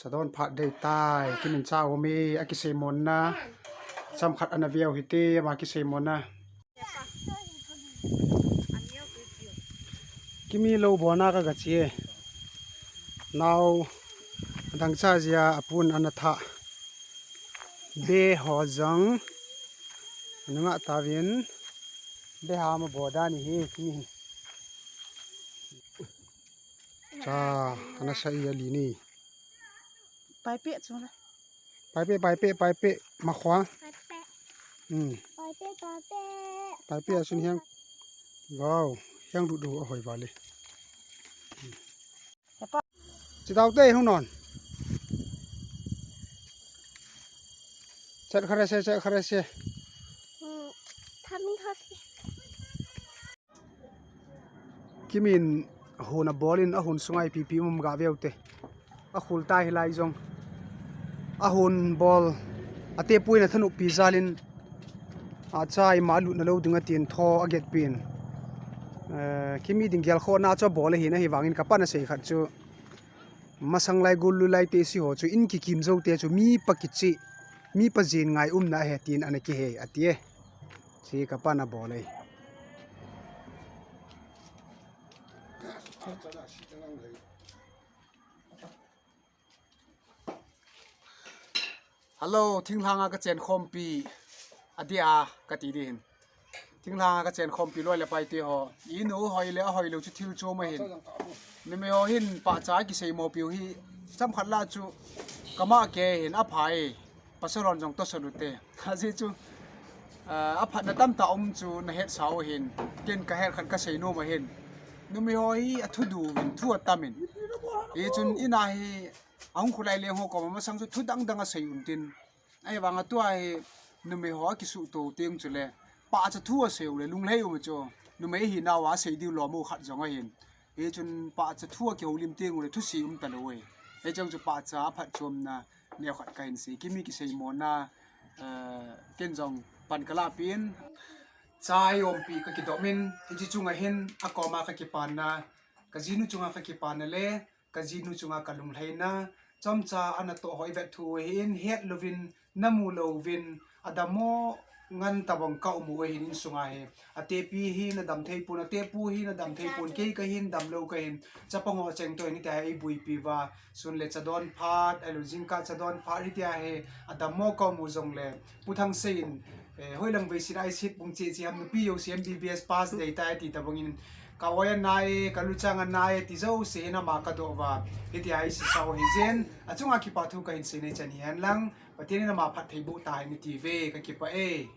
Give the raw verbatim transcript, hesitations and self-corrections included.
Chadon phat dei tai, Kimin cha um e, akiseimon na. Chomkhat ana veu hite, ama kiseimon na. Kimi lou bolna ka gache. Nao, adang cha jia apun ana tha. Be ho jong. Nunga tavin. Be ha ma bo dan hi Kimin. Cha, ana sa iya li ni. Paipe chu na. Paipe, paipe, paipe, makhwa. Paipe. Hmm. Paipe, paipe. Paipe asun hiang. Wow, hiang du du ahoi vale. Chidau te hung non. Chat khare se, chat khare se. Hmm. Thamin thot se. Kimin hun abol in ahun sunga ipi ipi um ga veu te. Akhul ta hilai jong. Ahun bol ate puina thanupi jalin acha ima lutna lou ding atin tho aget pin. Eh, Kimi ding gel kho na cho bol ahi na hi vangin ka pan asei khat chu. Masang lai gul lu lai te si ho chu in kikim jou te chu mi pa kichi, mi pa jin ngai um na he tin ana kihe ati e. Si ka pan abol e. Hello, thinglhanga ka chen khompi. Adia ka ti din. Thinglhanga ka chen khompi loi le pai te ho. Inu hoi le ahoi lo chu thil chu ma hin. Numei ho hin pa cha kiseimo piu hi. Chomkhat la chu kama ke hin aphai. Pasal hon jong tosot ute. Aji chu, ah, aphatna tamtah um chu na het sau hin. Ken ka het khat ka sei nom ahin. Numei ho hi athu du vin thu atam in. Hichun ina hi ahung khulai leng ho koma masang chu thu dang dang asei un tin. Ahivang a tua hi numei ho akisuh to teng chule. Pa cha thu asei u le lunglhai um chu. Numei hi nau asei diu lo mo khat jong ahin. Hichun pa cha thu akihoulim teng u le thu si um ta lo e. Hichun chu pa cha aphat chomna. Neo khat ka hin sei, Kimi kiseimo na, eh, ken jong pan ka la pin. Cha i umpi ka kidom in, hichi chunga hin, akoma ka kipan na, ka jinu chunga ka kipan na le, ka jinu chunga ka lunglhai na, chomcha ana to hoi vet thu hin, het louvin, na mu louvin, adamo ngan tabang ka um u hin insunga hi. Atepi hi na dam thei pon, atepu hi na dam thei pon, kei ka hin dam lou ka hin. Chapang ho cheng to hin tia hi buipi va. Sun le chadon phat, alu jingkah chadon phat hi tia hi. Adamo ka um u jong le. Pu Thangsei in, eh, hoilang vei sin ai sit pung che che ham nupi yo si M B B S pass dei tai ti tabang in. Ka wai anai, ka luchang anai, ti jo se hin ama ka do va. Hi tia hi si sau hi jen. Achunga kipa thu ka hin sei nei chan hi hen lang. Pathen in ama phat thei bu ta hi ni ti ve ka kipa e.